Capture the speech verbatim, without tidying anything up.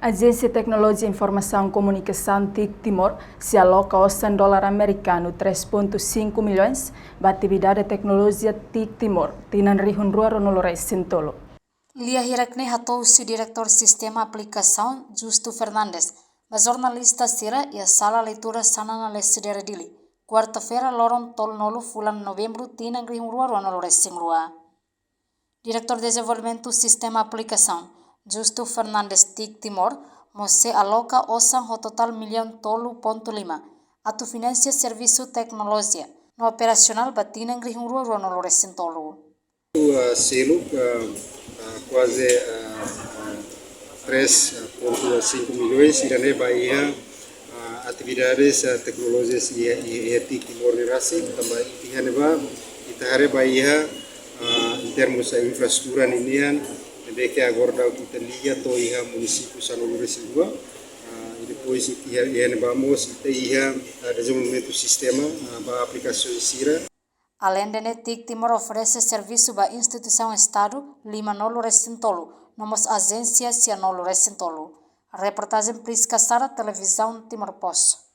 Ajénsia Teknolojia Informasaun Komunikasaun TIC Timor sei aloka osan dolar amerikanu três ponto cinco milhões ba atividade teknolojia TIC Timor tinan rihun rua ruanulu resin tolu. Lia hirak ne'e hato'o husi Diretór Sistema Aplikasaun, Justo Fernandes, ba jornalista sira iha Sala Leitura Xanana Lecidere Dili, kuarta-feira, loron tolunulu fulan Novembru, tinan rihun rua ruanulu resin rua. Diretór Dezenvolvimentu Sistema Aplikasaun, Justo Fernandes, TIC Timor, mós sei aloka osan ho totál millaun tolu pontu lima, atu finansia servisu teknolojia no operasionál ba tinan rihun rua ruanulu resin tolu. Ah, seluk, ah, ah, kuaze, ah, ah, três ponto cinco milhões, ida-ne'e ba iha, ah, atividades, ah, teknolojis iha, iha, iha TIC Timor ne'e rasik, tanba iha ne'ebá, ita haree ba iha, ah, em termos, ah, infraestrutura ninian, ne'ebé ke agora daudaun ita liga to'o iha munisípiu sanulu resin rua, ah, i depois iha, iha ne'ebá mós ita iha, ah, dezenvolvimentu sistema, ah, ba aplikasaun sira. Aleinde ne'e, TIC Timor oferese servisu ba instituisaun Estadu limanulu resin tolu, no mós ajénsia sianulu resin tolu. Reportajen Prisca Sara, Televizaun Timor Post.